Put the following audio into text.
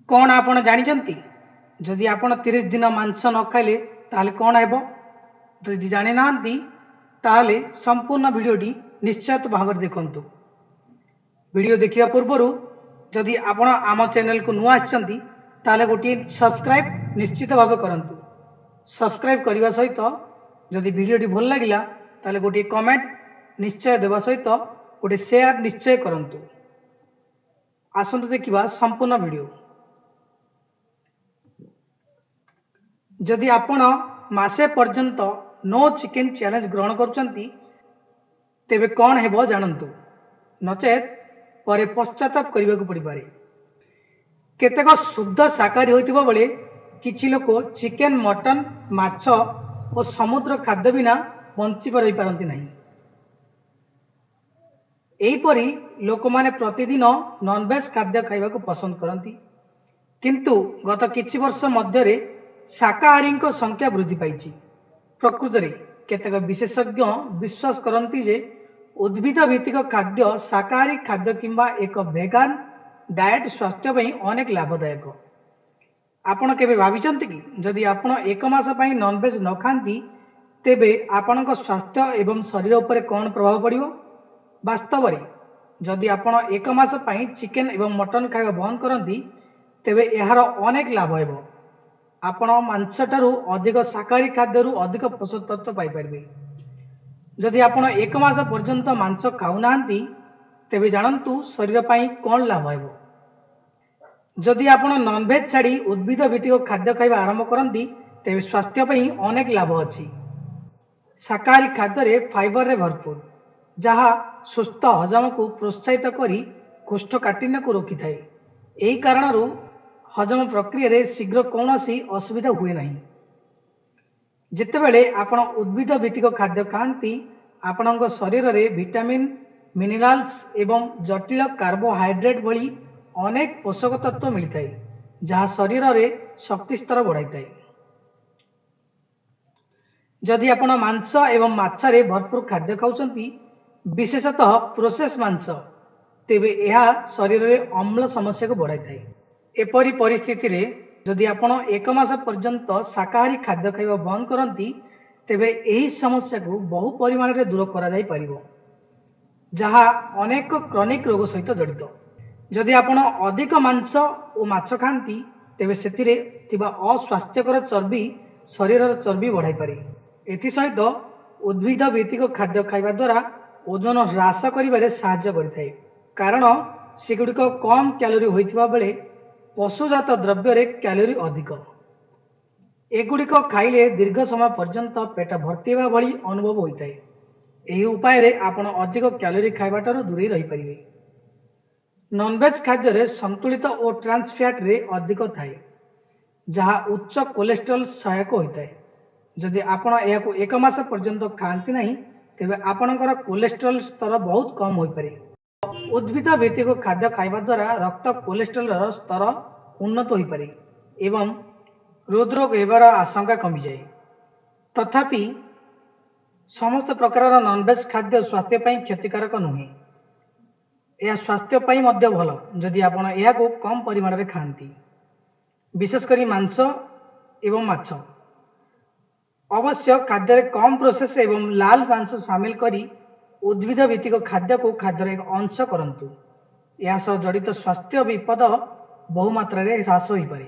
କ'ଣ ଆପଣ ଜାଣିଛନ୍ତି, ଯଦି ଆପଣ 30 ଦିନ ମାଂସ ନ ଖାଇଲେ ତାହେଲେ କ'ଣ ହେବ? ଯଦି ଜାଣିନାହାନ୍ତି ତାହେଲେ ସମ୍ପୂର୍ଣ୍ଣ ଭିଡ଼ିଓଟି ନିଶ୍ଚିତ ଭାବରେ ଦେଖନ୍ତୁ। ଭିଡ଼ିଓ ଦେଖିବା ପୂର୍ବରୁ ଯଦି ଆପଣ ଆମ ଚ୍ୟାନେଲକୁ ନୂଆ ଆସିଛନ୍ତି ତାହେଲେ ଗୋଟିଏ ସବସ୍କ୍ରାଇବ୍ ନିଶ୍ଚିତ ଭାବେ କରନ୍ତୁ। ସବସ୍କ୍ରାଇବ୍ କରିବା ସହିତ ଯଦି ଭିଡ଼ିଓଟି ଭଲ ଲାଗିଲା ତାହେଲେ ଗୋଟିଏ କମେଣ୍ଟ ନିଶ୍ଚୟ ଦେବା ସହିତ ଗୋଟିଏ ସେୟାର ନିଶ୍ଚୟ କରନ୍ତୁ। ଆସନ୍ତୁ ଦେଖିବା ସମ୍ପୂର୍ଣ୍ଣ ଭିଡ଼ିଓ। ଯଦି ଆପଣ ମାସେ ପର୍ଯ୍ୟନ୍ତ ନୋ ଚିକେନ୍ ଚ୍ୟାଲେଞ୍ଜ ଗ୍ରହଣ କରୁଛନ୍ତି ତେବେ କ'ଣ ହେବ ଜାଣନ୍ତୁ, ନଚେତ୍ ପରେ ପଶ୍ଚାତାପ କରିବାକୁ ପଡ଼ିପାରେ। କେତେକ ଶୁଦ୍ଧ ଶାକାହାରୀ ହୋଇଥିବା ବେଳେ କିଛି ଲୋକ ଚିକେନ୍, ମଟନ୍, ମାଛ ଓ ସମୁଦ୍ର ଖାଦ୍ୟ ବିନା ବଞ୍ଚି ରହିପାରନ୍ତି ନାହିଁ। ଏହିପରି ଲୋକମାନେ ପ୍ରତିଦିନ ନନଭେଜ୍ ଖାଦ୍ୟ ଖାଇବାକୁ ପସନ୍ଦ କରନ୍ତି, କିନ୍ତୁ ଗତ କିଛି ବର୍ଷ ମଧ୍ୟରେ ଶାକାହାରୀଙ୍କ ସଂଖ୍ୟା ବୃଦ୍ଧି ପାଇଛି। ପ୍ରକୃତରେ କେତେକ ବିଶେଷଜ୍ଞ ବିଶ୍ୱାସ କରନ୍ତି ଯେ ଉଦ୍ଭିଦ ଭିତ୍ତିକ ଖାଦ୍ୟ, ଶାକାହାରୀ ଖାଦ୍ୟ କିମ୍ବା ଏକ ଭେଗାନ୍ ଡାଏଟ୍ ସ୍ୱାସ୍ଥ୍ୟ ପାଇଁ ଅନେକ ଲାଭଦାୟକ। ଆପଣ କେବେ ଭାବିଛନ୍ତି କି ଯଦି ଆପଣ ଏକ ମାସ ପାଇଁ ନନଭେଜ୍ ନ ଖାଆନ୍ତି ତେବେ ଆପଣଙ୍କ ସ୍ୱାସ୍ଥ୍ୟ ଏବଂ ଶରୀର ଉପରେ କ'ଣ ପ୍ରଭାବ ପଡ଼ିବ? ବାସ୍ତବରେ ଯଦି ଆପଣ ଏକ ମାସ ପାଇଁ ଚିକେନ୍ ଏବଂ ମଟନ୍ ଖାଇବା ବନ୍ଦ କରନ୍ତି ତେବେ ଏହାର ଅନେକ ଲାଭ ହେବ। ଆପଣ ମାଂସଠାରୁ ଅଧିକ ଶାକାହାରୀ ଖାଦ୍ୟରୁ ଅଧିକ ପୋଷକ ତତ୍ତ୍ୱ ପାଇପାରିବେ। ଯଦି ଆପଣ ଏକ ମାସ ପର୍ଯ୍ୟନ୍ତ ମାଂସ ଖାଉନାହାନ୍ତି ତେବେ ଜାଣନ୍ତୁ ଶରୀର ପାଇଁ କ'ଣ ଲାଭ ହେବ। ଯଦି ଆପଣ ନନଭେଜ୍ ଛାଡ଼ି ଉଦ୍ଭିଦ ଭିତ୍ତିକ ଖାଦ୍ୟ ଖାଇବା ଆରମ୍ଭ କରନ୍ତି ତେବେ ସ୍ୱାସ୍ଥ୍ୟ ପାଇଁ ଅନେକ ଲାଭ ଅଛି। ଶାକାହାରୀ ଖାଦ୍ୟରେ ଫାଇବରରେ ଭରପୁର, ଯାହା ସୁସ୍ଥ ହଜମକୁ ପ୍ରୋତ୍ସାହିତ କରି କୋଷ୍ଠକାଠିନ୍ୟକୁ ରୋକିଥାଏ। ଏହି କାରଣରୁ ହଜମ ପ୍ରକ୍ରିୟାରେ ଶୀଘ୍ର କୌଣସି ଅସୁବିଧା ହୁଏ ନାହିଁ। ଯେତେବେଳେ ଆପଣ ଉଦ୍ଭିଦ ଭିତ୍ତିକ ଖାଦ୍ୟ ଖାଆନ୍ତି, ଆପଣଙ୍କ ଶରୀରରେ ଭିଟାମିନ୍, ମିନେରାଲ୍ସ ଏବଂ ଜଟିଳ କାର୍ବୋହାଇଡ୍ରେଟ୍ ଭଳି ଅନେକ ପୋଷକ ତତ୍ତ୍ୱ ମିଳିଥାଏ, ଯାହା ଶରୀରରେ ଶକ୍ତି ସ୍ତର ବଢ଼ାଇଥାଏ। ଯଦି ଆପଣ ମାଂସ ଏବଂ ମାଛରେ ଭରପୁର ଖାଦ୍ୟ ଖାଉଛନ୍ତି, ବିଶେଷତଃ ପ୍ରୋସେସ୍ ମାଂସ, ତେବେ ଏହା ଶରୀରରେ ଅମ୍ଳ ସମସ୍ୟାକୁ ବଢ଼ାଇଥାଏ। ଏପରି ପରିସ୍ଥିତିରେ ଯଦି ଆପଣ ଏକ ମାସ ପର୍ଯ୍ୟନ୍ତ ଶାକାହାରୀ ଖାଦ୍ୟ ଖାଇବା ବନ୍ଦ କରନ୍ତି ତେବେ ଏହି ସମସ୍ୟାକୁ ବହୁ ପରିମାଣରେ ଦୂର କରାଯାଇପାରିବ, ଯାହା ଅନେକ କ୍ରନିକ୍ ରୋଗ ସହିତ ଜଡ଼ିତ। ଯଦି ଆପଣ ଅଧିକ ମାଂସ ଓ ମାଛ ଖାଆନ୍ତି ତେବେ ସେଥିରେ ଥିବା ଅସ୍ୱାସ୍ଥ୍ୟକର ଚର୍ବି ଶରୀରର ଚର୍ବି ବଢ଼ାଇପାରେ। ଏଥିସହିତ ଉଦ୍ଭିଦ ଭିତ୍ତିକ ଖାଦ୍ୟ ଖାଇବା ଦ୍ୱାରା ଓଜନ ହ୍ରାସ କରିବାରେ ସାହାଯ୍ୟ କରିଥାଏ, କାରଣ ସେଗୁଡ଼ିକ କମ୍ କ୍ୟାଲୋରି ହୋଇଥିବା ବେଳେ ପଶୁଜାତ ଦ୍ରବ୍ୟରେ କ୍ୟାଲୋରି ଅଧିକ। ଏଗୁଡ଼ିକ ଖାଇଲେ ଦୀର୍ଘ ସମୟ ପର୍ଯ୍ୟନ୍ତ ପେଟ ଭର୍ତ୍ତି ହେବା ଭଳି ଅନୁଭବ ହୋଇଥାଏ। ଏହି ଉପାୟରେ ଆପଣ ଅଧିକ କ୍ୟାଲୋରି ଖାଇବାଠାରୁ ଦୂରେଇ ରହିପାରିବେ। ନନଭେଜ୍ ଖାଦ୍ୟରେ ସନ୍ତୁଳିତ ଓ ଟ୍ରାନ୍ସ ଫ୍ୟାଟ୍ରେ ଅଧିକ ଥାଏ, ଯାହା ଉଚ୍ଚ କୋଲେଷ୍ଟ୍ରଲ୍ ସହାୟକ ହୋଇଥାଏ। ଯଦି ଆପଣ ଏହାକୁ ଏକ ମାସ ପର୍ଯ୍ୟନ୍ତ ଖାଆନ୍ତି ନାହିଁ ତେବେ ଆପଣଙ୍କର କୋଲେଷ୍ଟ୍ରଲ୍ ସ୍ତର ବହୁତ କମ୍ ହୋଇପାରେ। ଉଦ୍ଭିଦ ଭିତ୍ତିକ ଖାଦ୍ୟ ଖାଇବା ଦ୍ୱାରା ରକ୍ତ କୋଲେଷ୍ଟ୍ରଲ୍ର ସ୍ତର ଉନ୍ନତ ହୋଇପାରେ ଏବଂ ହୃଦରୋଗ ହେବାର ଆଶଙ୍କା କମିଯାଏ। ତଥାପି ସମସ୍ତ ପ୍ରକାରର ନନଭେଜ୍ ଖାଦ୍ୟ ସ୍ୱାସ୍ଥ୍ୟ ପାଇଁ କ୍ଷତିକାରକ ନୁହେଁ। ଏହା ସ୍ୱାସ୍ଥ୍ୟ ପାଇଁ ମଧ୍ୟ ଭଲ ଯଦି ଆପଣ ଏହାକୁ କମ୍ ପରିମାଣରେ ଖାଆନ୍ତି, ବିଶେଷ କରି ମାଂସ ଏବଂ ମାଛ। ଅବଶ୍ୟ ଖାଦ୍ୟରେ କମ୍ ପ୍ରୋସେସ୍ ଏବଂ ଲାଲ ମାଂସ ସାମିଲ କରି ଉଦ୍ଭିଦ ଭିତ୍ତିକ ଖାଦ୍ୟକୁ ଖାଦ୍ୟର ଏକ ଅଂଶ କରନ୍ତୁ। ଏହା ସହ ଜଡ଼ିତ ସ୍ୱାସ୍ଥ୍ୟ ବିପଦ ବହୁମାତ୍ରାରେ ହ୍ରାସ ହୋଇପାରେ।